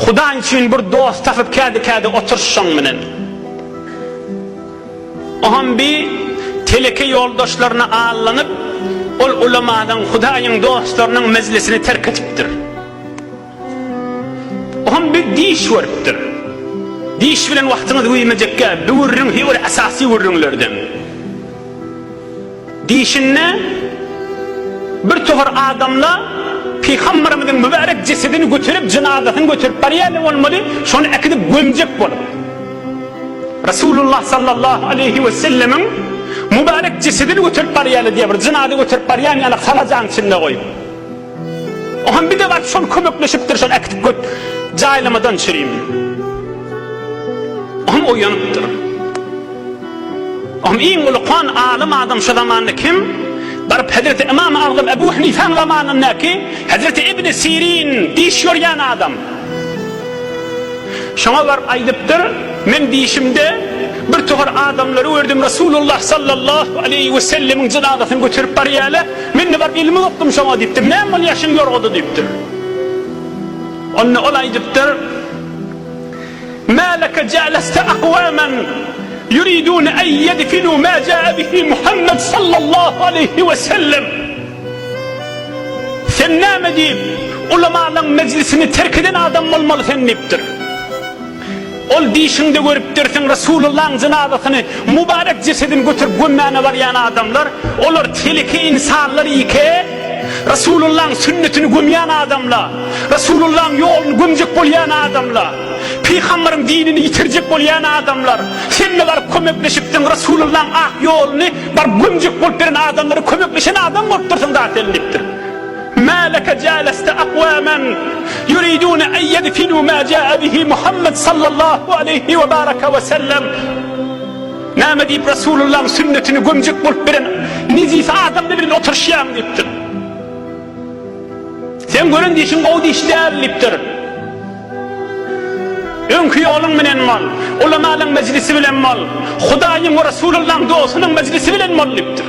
Hudaý üçin bir dost tapyp kädi-kädi oturyş şoň bilen. Oňam bi teleke ýoldaşlaryna allanyp, ol ulamalaň, Hudaýyň dostlarynyň mejlisini terk edipdir. Oňam bi diş görüpdir. Diş bilen wagtyňyzy güýmejekgä, bi gürrüň hi bir esasy gürrüňlerden. Diýşinde, bir topar adamla Pygamberimiziň mübärek jesedini göterip, jynazasyny göterip barýarlar bolmaly, şony äkidip gömjek bolup. Resulullah sallallahu aleýhi we sellemiň mübärek jesedini göterip barýarlar diýýär, bir jynaza göterip barýan ýaly halajaň içinde goýup. Oňam bir-de baryp şol kömekleşipdir, şony äkidip göt jaýlamadan çürim. Oňam oýanypdyr. Oňam iň ulukan alym adam şo zamanda kim? Baryp Hezreti Ymam Agzam Ebu Hanifäň zamanyndaky Hezreti Ibn Sirin diş ýorýan adam. Şoňa baryp aýdypdyr, Men dişimde bir topar adamlary gördüm, Resulullah sallallahu aleýhi we sellemiň jynazasyny göterip barýarlar, men-de baryp elimi uzatdym şoňa diýipdir, näme bolýar şuň ýorgada diýipdir. Onda ol aýdypdyr, Mä leke jaleste akwaman yuridune en yedfinu ma jaa bihi Muhammed sallallahu aleýhi we sellem. Sen näme diýip, ulamalaň mejlisini terk eden adam bolmaly sen diýipdir. Ol diýşiňde görüpdirsiň Resulullaň jynazasyny, mübarek jesedini göterip gömmäne barýan adamlar, olar teleke ynsanlar ike, Resulullaň sünnetini gömýän adamla, Resulullaň ýoluny gömjek bolýan adamla, Pygambaryň dinini ýitirjek bolýan adamlar, sen-de baryp kömekleşipsiň Resulullaň ak ýoluny baryp gömjek bolup beren adamlara kömekleşen adam bolupdyrsyň da sen diýipdir. Mä leke jaleste akwaman yuridune en yedfinu ma jaa bihi Muhammed sallallahu aleýhi we baraka we sellem. Näme diýip Resulullahyň sünnetini gömjek bolup beren nejis adamlar bilen oturyşýaň diýipdir. Seň gören dişiň gowy diş däl diýipdir. Öňki ýoluň bilen bol, ulamalaň mejlisi bilen bol, Hudaýyň we Resulullahyň dostunyň mejlisi bilen bol diýipdir.